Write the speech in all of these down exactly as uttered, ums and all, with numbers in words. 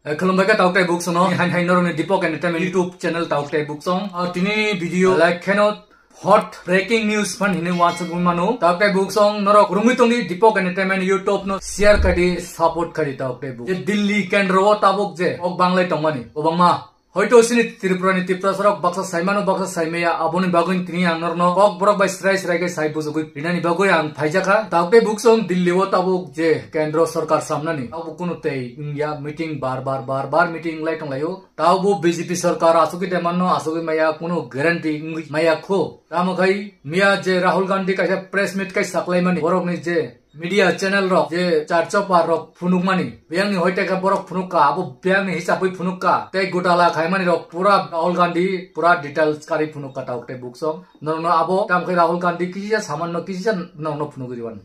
Eh, khulumbai kha tauk tei buk sono. Hain hain norokni Deepak Entertainment YouTube channel tauk tei buk song. Ah, tini video like kheno hot breaking news phan hinwi wansuk mano. Tauk tei buk song norok rungwi tongdi Deepak Entertainment YouTube no share khadi support khadi tauk tei buk. Je Delhi kendro o tabuk je ok banglai tongmani. Obangma. Hoito sini Tripura ni Tiprasa rok baksa saimano baksa saimaya aboni bagwi tini ang norno kok borok bai srai srai khe sai bujugwi rinani bagwi ang phaijakha. Tauk tei buk song Delhi o tabuk je kendro sorkar samnani abo kunu tei wngya meeting bar bar bar bar meeting lai tonglaio. Taubo B J P sorkar asugwi de manno asugwi maya kunu guarantee wngwi maya kho. Tamo khai miya je Rahul Gandhi kaisa press meet kai saklaimani borokni je media channel rok je charchopar rok phunukmani biyangni hoite khe borok phunukka abo biyangni hisabwi phunukka tei gotala khaimani rok pura Rahul Gandhi pura details kari phunukka tauk tei buk song norokno abo tamo khai Rahul Gandhi kisa samanno kisa norokno phunugwi rwani.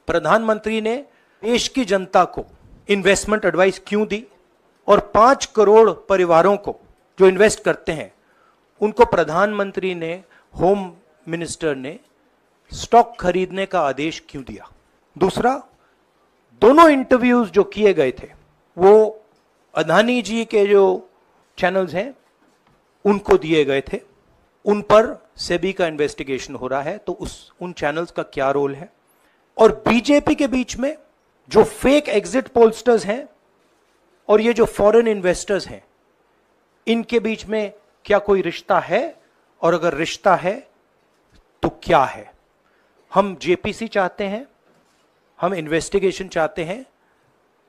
प्रधानमंत्री ने देश की जनता को investment advice क्यों दी और पाँच करोड़ परिवारों को जो इन्वेस्ट करते हैं उनको प्रधानमंत्री ने होम मिनिस्टर ने स्टॉक खरीदने का आदेश क्यों दिया। दूसरा, दोनों इंटरव्यूज जो किए गए थे वो अदानी जी के जो चैनल्स हैं उनको दिए गए थे, उन पर सेबी का इन्वेस्टिगेशन हो रहा है, तो उस उन चैनल्स का क्या रोल है? और बीजेपी के बीच में जो फेक एग्जिट पोलस्टर्स हैं और ये जो फॉरेन इन्वेस्टर्स हैं, इनके बीच में क्या कोई रिश्ता है? और अगर रिश्ता है तो क्या है? हम जेपीसी चाहते हैं, हम इन्वेस्टिगेशन चाहते हैं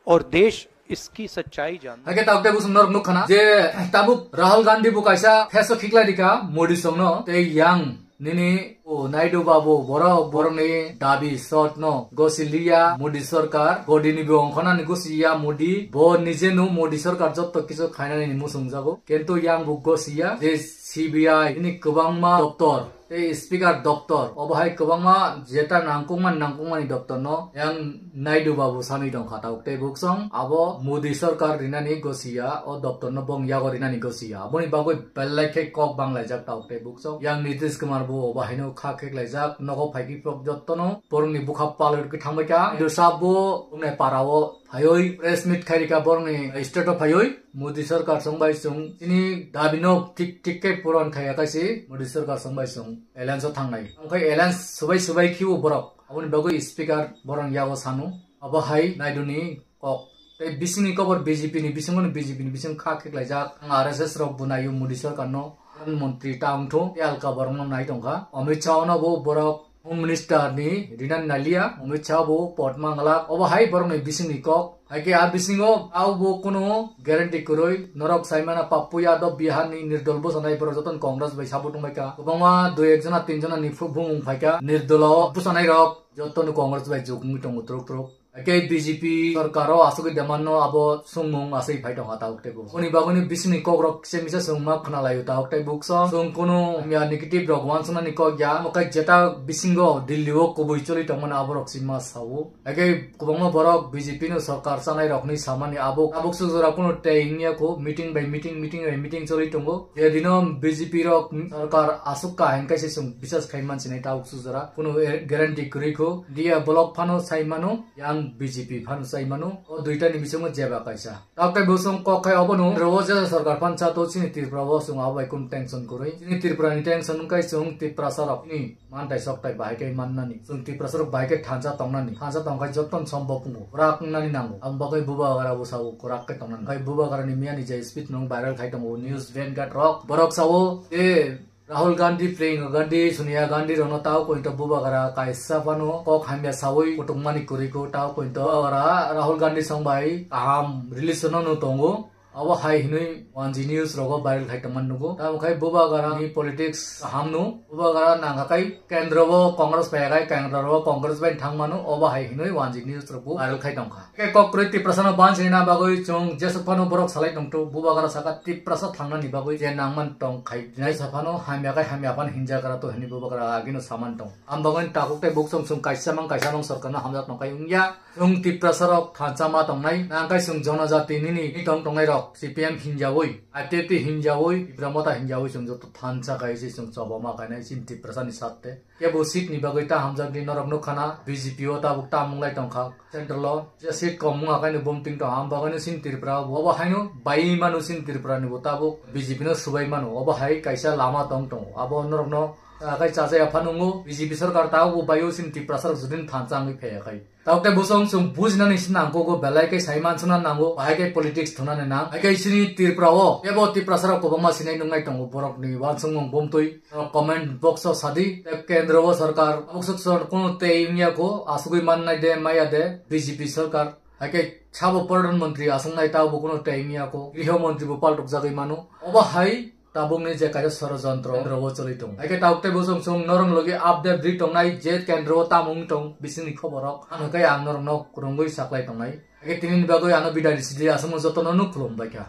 और देश इसकी सच्चाई जानना। Hake tabuk tei buk song norok nukha na je tabuk Rahul Gandhi bo kaisa pheso khiklai rikha Modi songno tei yang nini o Naidu babu borok borokni dabi sotno gosiliya Modi sorkar, Modi ni bo ongkhonani gosiya Modi, bo nijeno Modi sorkar jotto kisu khainani ni muchungjago, kintu yang bo gosiya je C B I ini kwbangma doptor tei speaker doptor obo hai kwbangma jeta nangkukmani nangkukmani doptorno yang Naidu babu sanwi tongkha tabuk tei buk song abo Modi sorkar rinani gosiya o doptorno bong yago rinani gosiya aboni bagwi belai khe kok banglaijak tabuk tei buk song yang Nitish Kumar bo obo haino kha kheklaijak nogo phaikhe pok jottono borokni bwkha palwi rwkhe thangbaikha Naidu sabo wngnai parao phaiwi press meet khairikha borokni state o phaiwi Modi sorkar songbai chwng chini dabino thik thik khe puron khaiya kaise Modi sorkar songbai chwng alliance o thangnai. Omokhai alliance swbai swbai khibo borok aboni bagwi speaker borok yago sanu. Abo hai Naidu ni kok. Tei bisingni kobor B J P ni bisingo no B J P ni bising kha kheklaijak ang R S S rok bo naio Modi sorkar no. Pradhan Mantri ta wngthung tei alka borokno nai tongkha. Amit Shah no bo borok Home Minister ni rinani naliya, Amit Shah bo pot manglak. Obo hai borokni bisingni kok. Haikhe a bisingo a bo kunu guarantee kwrwi. Norok saimana Pappu Yadav Bihar ni nirdol bwsanai borok jotono Congress bai support wngbaikha. Kwbangma dui ek jona tin jona ni phru bumung phaikha. Nirdol o bwsanai rok jotono Congress bai jukgwi tongo truk truk. Hake B J P sorkar o asugwi demand no abo songmung aswi phai tongkha tabuk tei buk. Boni bagwi ni bisingni kokrok kisa misa songma khwnalaio tabuk tei buk song. Song kunu ya negative rok wansuknani kok ya. Omokhai jeta bisingo Delhi o kubui choli tongmani aborok si ma sao. Hake kwbangma borok B J P no sorkar chanai rokni samani abo tabuk sujora kunu tei wngya kho meeting by meeting meeting by meeting choli tongo. Je dino B J P rok sorkar asuk ka hinkhe se chwng bisas khai mansinai tabuk sujora. Kunu guarantee kwrwi kho. Dia block phano sai mano. Yang B J P phano chai mano, o duita ni bisingo jeba kaisa. Tabuk tei bosong kok khai obono, ro je sorkar phan cha to chini Tripura o chwng abo bai kunu tension kwrwi. Chini Tripura ni tension wngkai chwng Tiprasa rok ni mantai soktai bahai khe mannani. Chwng Tiprasa rok bahai khe thansa tongnani. Thansa tongkhai joto ni sombok wngo. Kwrak wngnani nango. Abo bagwi bubagra bo sao kwrak khe tongnani. Khai bubagra ni miyani je speech nung viral khai tongo news Vanguard rok. Borok sao je Rahul Gandhi, Priyanka Gandhi, Sonia Gandhi rokno tao pointo bubagra kaisa phano kok hamya sawi kutukmani kwrwi kho tao pointo bubagra Rahul Gandhi song bai kaham relation no tongo. Abo hai hinwi wanji news rogo viral khai tongmani nugo. Tamo khai bubagra ni politics kaham no. Bubagra nangkha khai kendro bo Congress bai khai kendro bo Congress bai thang mano. Obo hai hinwi wanji news rogo viral khai tongkha. Khe kok kwrwi Tiprasa no banchini na bagwi chwng jesuk phano borok salai tongthu, bubagra saka Tiprasa thangnani bagwi je nangman tong khai, jinai sa phano hamya khai hamya phano hinjagra to hini bubagra agino saman tong. Am bagwi takhuk tei buk chwng chwng kaisa mang kaisa mang sorkarno hamjak tong khai wngya. Chwng Tiprasa rok thansa ma tongnai, nang khai chwng jonojati nini tong tongnai rok. C P M hinjawi, I T F T hinjawi, Tipra Motha hinjawi chwng joto thansa kai se chwng chobama kainai chini Tiprasani satte. Kebo seat ni bagwi ta hamjakni norok nukha na B J P o tabuk ta munglai tongkha. Central o je seat kom wngkha kaino bumting tong, ang bagwino chini Tripura o obo haino bai mano chini Tripura ni bo tabuk B J P no subai mano, obo hai kaisa lama tong tongo, abo norok no akai chajaya phano wngo, B J P sorkar tabuk bo bai o chini Tiprasa rok judin thansa wngwi phaiya khai. Tabuk tei bosong chwng bujinani se nangkukgo, belai khe sai mansuna nango, bahai khe politics thunani nang. Hai khe chini Tripura o kebo Tiprasa rok kwbangma sinai nungnai tongo, borok ni uansukmung bumtwi. Comment box o sadi, tei kendro o sarkar tabuk swk swk kunu tei wngya kho, asugwi mannai de, maya de, B J P sarkar. Haikhe sabo Pradhan Mantri asongnai tabo kunu tei wngya kho, Griho Mantri bo paltuk jagwi mano. Obo hai tabukni je kaisa sorojontro kendro o choli tongo. Haikhe tabuk tei bosong song norok logi update ri tongnai je kendro o tamo wng tong bisingni khoborok. Ano khe ang norokno kwrwngwi saklai tongnai. Haikhe tinini bagwi ano bidai ni sidi asongno jotono no khulumbai kha.